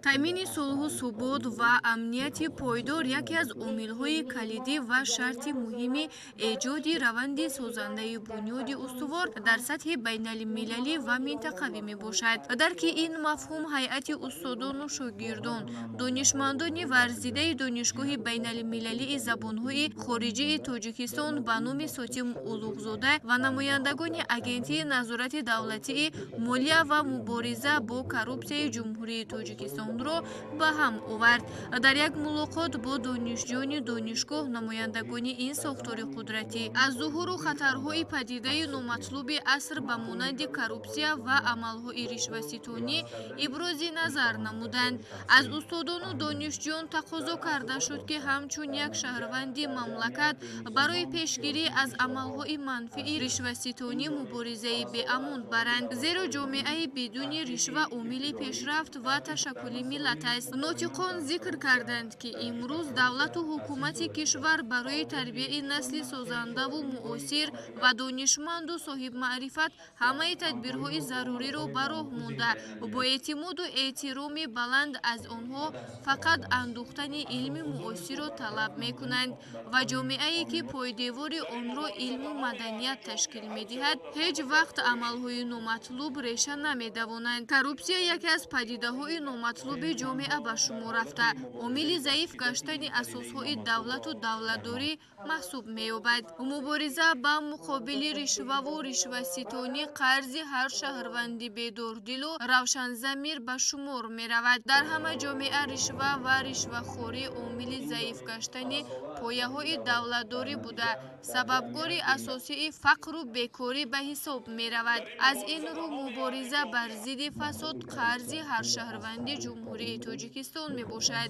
Таъмини сулҳу субот ва амнияти пойдор яке аз омилҳои калидӣ ва шарти муҳими эҷоди раванди созандаи бунёди устувор дар сатҳи байналмилалӣ ва минтақавӣ мебошад. Дарки ин мафҳум ҳайати устодону шогирдон, донишмандони варзидаи Донишгоҳи байналмилалии забонҳои хориҷии Тоҷикистон ба номи Сотим Улуғзода ва намояндагони Агентии назорати давлатии молия ва мубориза бо коррупсияи Ҷумҳурии Тоҷикистонро ба ҳам овард. Дар як мулоқот бо донишҷӯёни донишгоҳ намояндагони ин сохтори қудратӣ аз зуҳуру хатарҳои падидаи номатлуби аср ба монанди коррупсия ва амалҳои ришваситонӣ ибрози назар намуданд. Аз устодону донишҷӯён тақозо карда шуд, ки ҳамчун як шаҳрванди мамлакат барои пешгирӣ аз амалҳои манфии ришваситонӣ муборизаи беамон баранд, зеро ҷомеаи бидуни ришва омили пешрафт ва ташаккули миллат аст. Нотиқон зикр карданд, ки имрӯз давлату ҳукумати кишвар барои тарбияи насли созандаву муосир ва донишманду соҳибмаърифат ҳамаи тадбирҳои заруриро ба роҳ монда, бо эътимоду эҳтироми баланд аз онҳо фақат андӯхтани илми муосирро талаб мекунанд ва ҷомеае, ки пойдевори онро илму маданият ташкил медиҳад, ҳеҷ вақт амалҳои номатлуб реша намедавонанд. Коррупсия яке аз падидаҳои номатлуби ҷомеа ба шумор рафта, омили заиф гаштани асосҳои давлату давлатдорӣ маҳсуб меёбад. Мубориза ба муқобили ришваву ришваситонӣ қарзи ҳар шаҳрванди бедордилу равшанзамир ба шумор меравад. Дар ҳама ҷомеа ришва ва ришвахорӣ омили заиф гаштани пояҳои давлатдорӣ буда, сабабгори асосии фақру бекорӣ ба ҳисоб меравад. Аз ин рӯ мубориза бар зидди фасод қарзи ҳар шаҳрванди Ҷумҳурии Тоҷикистон мебошад.